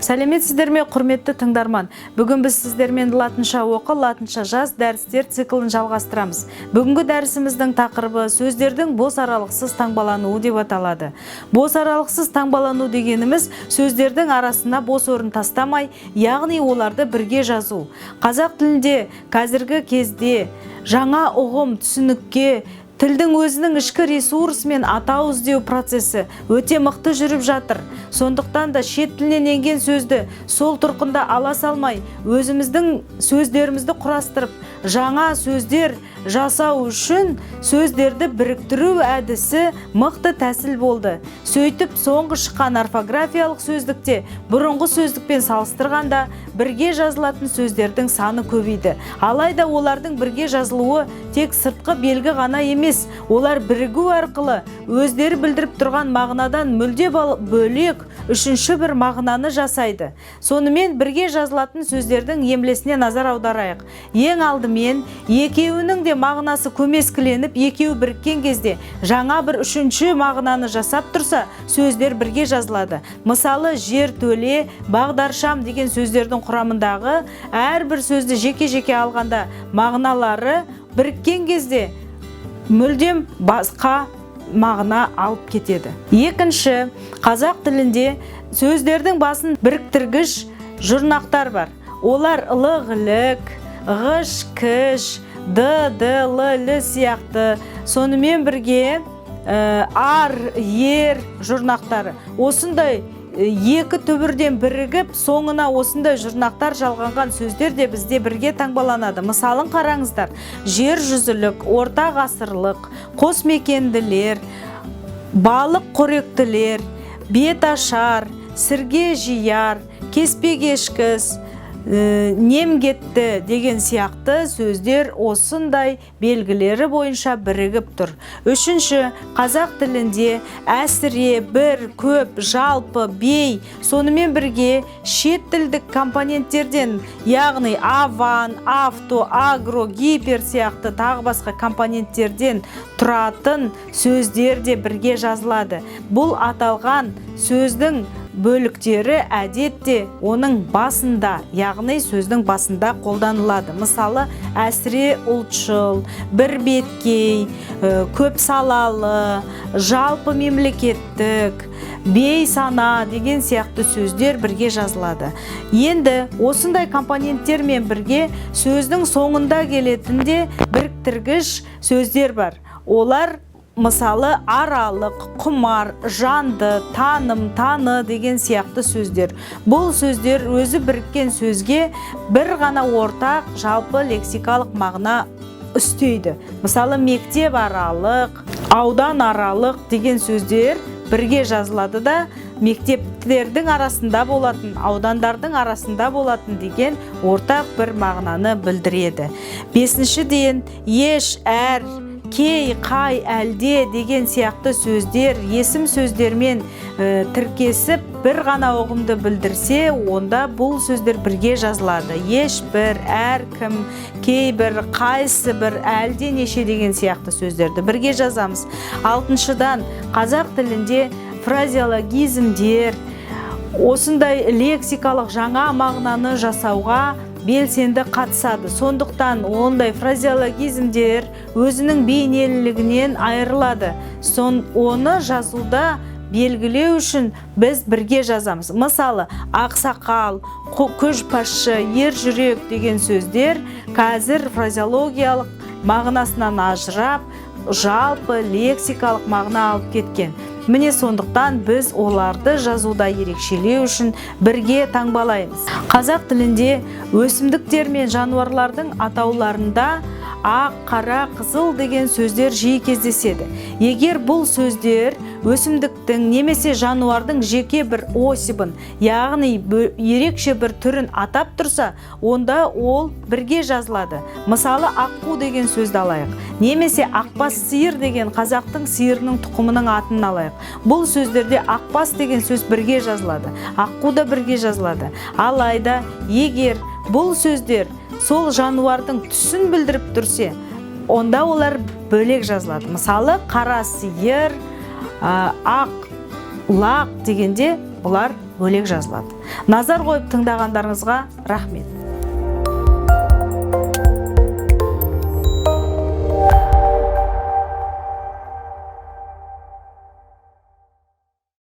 Сәлеметсіздер ме, құрметті тыңдарман! Бүгін біз сіздермен «Латынша оқы, латынша жаз» дәрістер циклін жалғастырамыз. Бүгінгі дәрісіміздің тақырыбы «Сөздердің бос аралықсыз таңбалануы» деп аталады. Бос аралықсыз таңбалану дегеніміз – сөздердің арасына бос орын тастамай, яғни оларды бірге жазу. Қазақ тілінде қазіргі кезде жаңа ұғым, түсінікке тілдің өзінің ішкі ресурсы мен атау іздеу процесі өте мықты жүріп жатыр. Сондықтан да шет тілінен енген сөзді сол тұрқында ала салмай, өзіміздің сөздерімізді құрастырып, жаңа сөздер жасау үшін сөздерді біріктіру әдісі мықты тәсіл болды. Сөйтіп, соңғы шыққан орфографиялық сөздікте бұрынғы сөздікпен салыстырғанда бірге жазылатын сөздердің саны көбейді. Алайда олардың бірге жазылуы тек сыртқы белгі ғана емес, олар бірігу арқылы өздері білдіріп тұрған мағынадан мүлде бөлек үшінші бір мағынаны жасайды. Сонымен, бірге жазылатын сөздердің емлесіне назар аударайық. Ең алдымен, екеуінің де мағынасы көмескіленіп, екеуі біріккен кезде жаңа бір үшінші мағынаны жасап тұрса, сөздер бірге жазылады. Мысалы, жертөле, бағдаршам деген сөздердің құрамындағы әрбір сөзді жеке-жеке алғанда мағыналары біріккен кезде мүлдем басқа мағына алып кетеді. Екінші, қазақ тілінде сөздердің басын біріктіргіш жұрнақтар бар. Олар лық, лік, ғыш, кіш, д, д, л, л сияқты. Сонымен бірге ар, ер жұрнақтары. Осындай екі түбірден бірігіп, соңына осындай жұрнақтар жалғанған сөздер де бізде бірге таңбаланады. Мысалын қараңыздар: жер жүзілік, орта ғасырлық, қосмекенділер, балық қоректілер, беташар, сірге жияр, кеспекешкіс, немгетті деген сияқты сөздер осындай белгілері бойынша бірігіп тұр. Үшінші, қазақ тілінде әсіре, бір, көп, жалпы, бей, сонымен бірге шет тілдік компоненттерден, яғни аван, авто, агро, гипер сияқты тағы басқа компоненттерден тұратын сөздер де бірге жазылады. Бұл аталған сөздің бөліктері әдетте оның басында, яғни сөздің басында қолданылады. Мысалы, әсіре ұлтшыл, бір беткей, көп салалы, жалпы мемлекеттік, бейсана деген сияқты сөздер бірге жазылады. Енді осындай компоненттермен бірге сөздің соңында келетін де біріктіргіш сөздер бар. Олар, мысалы, аралық, құмар, жанды, таным, таны деген сияқты сөздер. Бұл сөздер өзі біріккен сөзге бір ғана ортақ жалпы лексикалық мағына үстейді. Мысалы, мектеп аралық, аудан аралық деген сөздер бірге жазылады да, мектептердің арасында болатын, аудандардың арасында болатын деген ортақ бір мағынаны білдіреді. Бесіншіден, еш, әр, кей, қай, әлде деген сияқты сөздер есім сөздермен тіркесіп, бір ғана ұғымды білдірсе, онда бұл сөздер бірге жазылады. Ешбір, әркім, кейбір, қайсы бір, әлде неше деген сияқты сөздерді бірге жазамыз. Алтыншыдан, қазақ тілінде фразеологизмдер осындай лексикалық жаңа мағынаны жасауға белсенді қатысады. Сондықтан ондай фразеологизмдер өзінің бейнелілігінен айырылады. Оны жазуда белгілеу үшін біз бірге жазамыз. Мысалы, ақсақал, көшбасшы, ер жүрек деген сөздер қазір фразеологиялық мағынасынан ажырап, жалпы лексикалық мағына алып кеткен. Міне, сондықтан біз оларды жазуда ерекшелеу үшін бірге таңбалаймыз. Қазақ тілінде өсімдіктер мен жануарлардың атауларында ақ, қара, қызыл деген сөздер жиі кездеседі. Егер бұл сөздер өсімдіктің немесе жануардың жеке бір особын, яғни ерекше бір түрін атап тұрса, онда ол бірге жазылады. Мысалы, аққу деген сөзді алайық немесе ақбас сиыр деген қазақтың сиырының тұқымының атын алайық. Бұл сөздерде ақбас деген сөз бірге жазылады, аққу да бірге жазылады. Алайда егер бұл сөздер сол жануардың түсін білдіріп тұрсе, онда олар бөлек жазылады. Мысалы, қара сиыр, ақ лақ дегенде Бұлар бөлек жазылады. Назар қойып тыңдағандарыңызға рахмет.